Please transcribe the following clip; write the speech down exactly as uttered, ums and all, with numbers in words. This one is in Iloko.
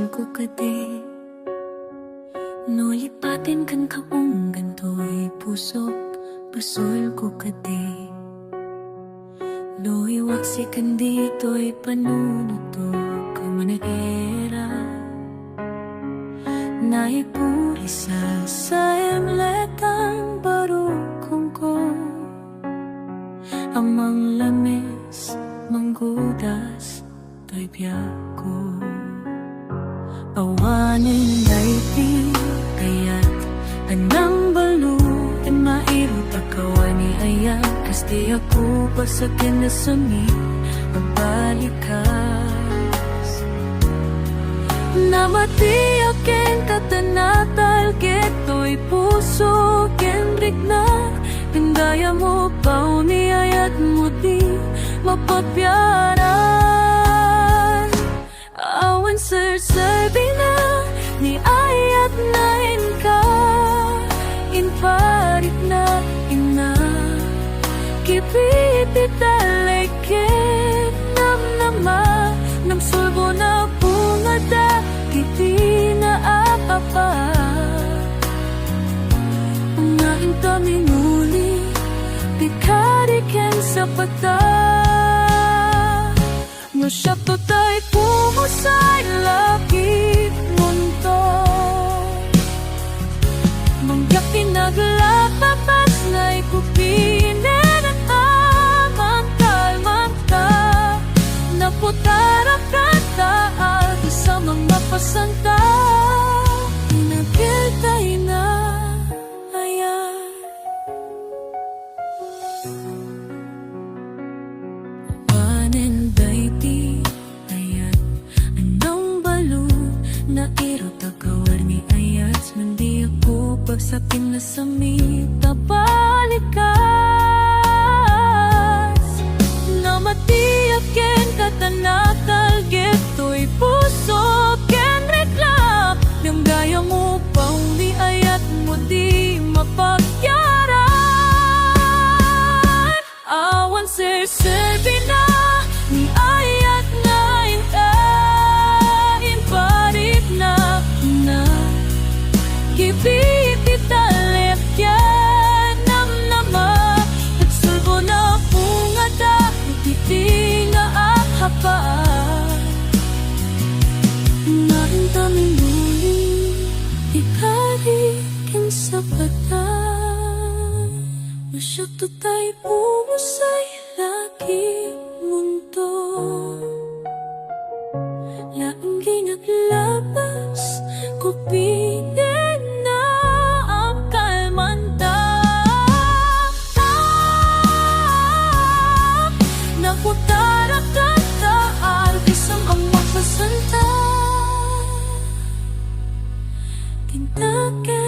ko kadi. No lipaten kenka unggan toy pusok, basol ko kadi. No iwaksi ken ditoy panunotok a managera. Naipuri sa saem letang barukongko. Amang lames, manggudas, toy biagko. Awanen daydi ayat, a nangbalud, ken mairut a kawan ni ayat, kas di ako pasaken a sami, mabalikas. Namatiak kenka ta natalged toy puso ken rikna, ken dayamo pao ni ayatmo di mapapiaran. Awan serserbina ni ayatna inka, imparikna, ina. Kipiti talek ket namnama, nagsulbo na bungada, kiti na apapa. Nga inta minuli, pikari ken sapata. No siak toy pumusay lakip munto, manggiak ti naglapapas, naikupinen a mangkalmanta. Naputarak kanta, alkis a mangmapasanta. Inagil ta ina ayat. Awanen daydi ayat, a nangbalud, nairut a kawan ni ayat, mandi ako pagsakin a sami, ta balikas. Namatiak kenka ta natalged toy puso ken rikna, ngem dayamo pao ni ayatmo di mapapiaran. Awan serserbina ni ayatna inka, imparikna, ina. Kipiti talek ken namnama, nagsulbo na bungada, kiti na apapa. Nga inta minuli, pikari ken sapata. No siak toy pumusay lakip munto, laeng ti naglapas, kupinen a kalmanta. Naputarak kanta, alkis a mangmapasanta. Tinta ken